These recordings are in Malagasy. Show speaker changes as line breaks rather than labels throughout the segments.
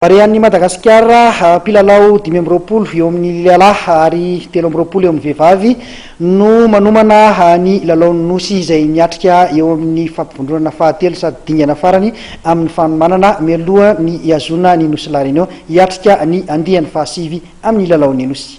Barean'i Madagasikara, mpilalao 25 eo amin'ny lehilahy ary 23 eo amin'ny vehivavy no manomana ny lalaon'ny Nosy izay miatrika eo amin'ny fampivondronana fahatelo sady dingana farany amin'ny fanomanana mialoha ny hihazoana ny Nosy La Réunion hiatrika ny andiany fahasivy amin'ny lalaon'ny Nosy.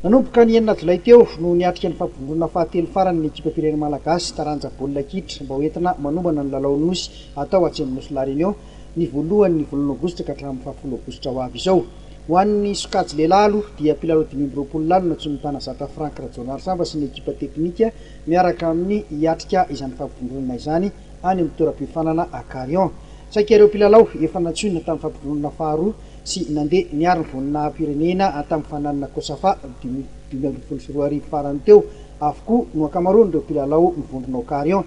Nanomboka ny enina jolay teo no niatrika ny fampivondronana fahatelo farany ny ekipam-pirenena malagasy taranja baolina kitra mba hoentina manomana ny lalaon'ny Nosy hatao atsy amin'ny Nosy La Réunion ny voalohan'ny volana aogositra ka hatramin'ny fahafolo aogositra ho avy izao. Ho an'ny sokajy lehilahy aloha dia mpilalao 25 lahy no nantsoin'ny mpanazatra Franck Rajaonarisamba sy ny ekipa teknika miaraka aminy hiatrika izany fampivondronana izany any amin'ny toeram-piofanana Carion. Saika ireo mpilalao efa nantsoina tamin'ny fampivondronana faharoa sy nandeha niaro ny voninahim-pirenena tamin'ny fananana Cosafa 2015 farany teo avokoa no ankamaroan'ireo mpilalao mivondrona ao Carion.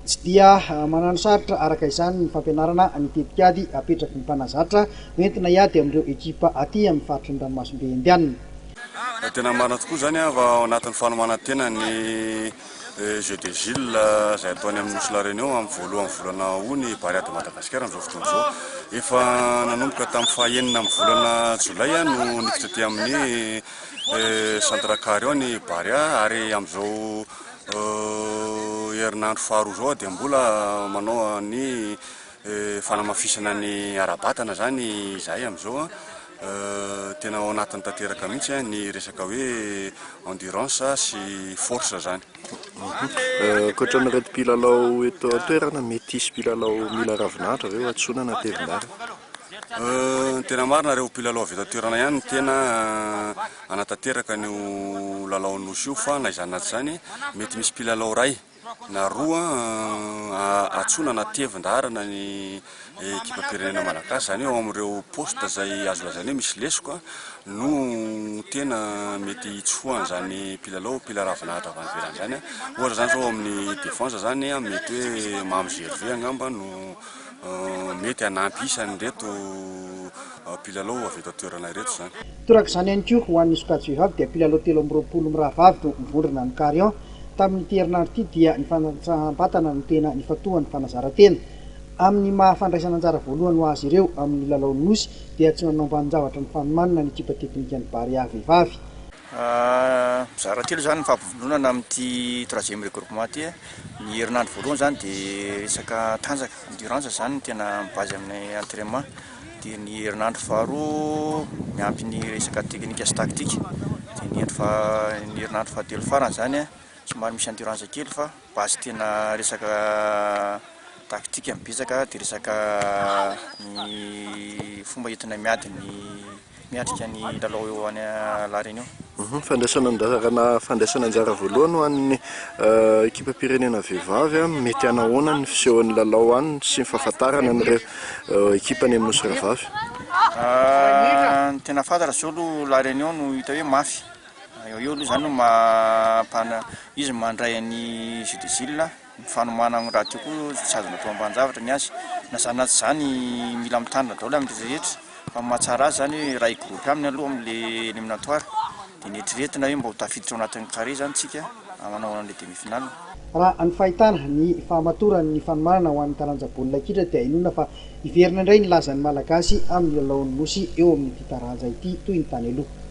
Tsy dia manano sarotra araka izany ny fampianarana ny tetikady apetraky ny mpanazatra hoentina hiady amin'ireo ekipa aty amin'ny faritry ny ranomasimbe Indianina.
Tena marina tokoa izany fa ao anatin'ny fanomanan-tena ny Jeux des Îles izay atao any amin'ny Nosy La Réunion amin'ny voalohan'ny volana août ny Barea de Madagascar amin'izao fotoana izao. Efa nanomboka tamin'ny faha enina amin'ny volana jolay no niditra aty amin'ny Centre Carion ny Barea ary amin'izao Herinandro faharoa izao dia mbola manao ny fanamafisana ny ara-batana izany izahay amin'izao. Tena ao anatiny tanteraka mihitsy ny resaka hoe endurance sy force izany.
Ankoatra an'ireto mpilalao eto an-toerana, mety hisy mpilalao mila ravinahitra ve ho antsoina na tevin-dalana?
Ny tena marina, ireo mpilalao avy eto an-toerana ihany no tena hanatanteraka an'io lalao Nosy io fa na izany na tsy izany mety misy mpilalao iray na roa antsoina na tevin-daharana ny ekipam-pirenena malagasy, izany hoe ao amin'ireo poste izay azo lazaina hoe misy lesoka no tena mety hitsofohan'izany mpilalao mpila ravinahitra avy any ivelany izany. Ohatra izany izao ao amin'ny défense izany mety hoe Mamy Gervais angamba no mety hanampy isa an'ireto mpilalao avy eto an-toerana ireto izany.
Torak'izany ihany koa ho an'ny sokajy vehivavy dia mpilalao 23 mirahavavy no mivondrona ny Carion. Tamin'ity herinandro ity dia ny fanatsaham-batana no tena nifantohan'ny fanazaran-tena. Amin'ny maha fandraisana anjara voalohany ho azy ireo amin'ny lalaon'ny Nosy dia tsy nanao ambanin-javatra ny fanomanana ny ekipa teknikan'ny Barea vehivavy.
Mizara telo izany ny fampivondronana amin'ity troisième regroupement ity. Ny herinandro voalohany izany dia resaka tanjaka, endurance izany no tena mi-base amin'ny entrainement. Dia ny herinandro faharoa miampy ny resaka teknika sy tactique. Dia ny andro faha- ny herinandro fahatelo farany izany somary misy endurance kely fa base tena resaka tactique no betsaka dia resaka ny fomba entina miady ny miatrika ny lalao eo any La Réunion.
Fandraisana anjara fandraisana anjara voalohany ho an'ny ekipam-pirenena vehivavy, mety hanahoana ny fisehon'ny lalao any sy ny fahafantarana an'ireo ekipa any amin'ny Nosy Rahavavy?
Ny tena fantatra zao aloha La Réunion no hita hoe mafy, eo aloha izany no mampana, izy mandray an'i Jeux des Îles. Ny fanomanana rahateo koa tsy azo natao ambanin-javatra ny azy. Na izany na tsy izany mila mitandrina daholo amin'ny rehetra fa ny mahatsara azy izany hoe iray groupe aminy aloha amin'ilay éliminatoire dia ny eritreretina hoe mba ho tafiditra ao anatin'ny carré izany tsika manao an'ilay demi finale.
Raha ny fahitana ny fahamatoran'ny fanomanana ho an'ny taranja baolina kitra dia inoana fa hiverina indray ny lazan'ny Malagasy amin'ny lalaon'ny Nosy eo amin'ity taranja ity toy ny tany aloha.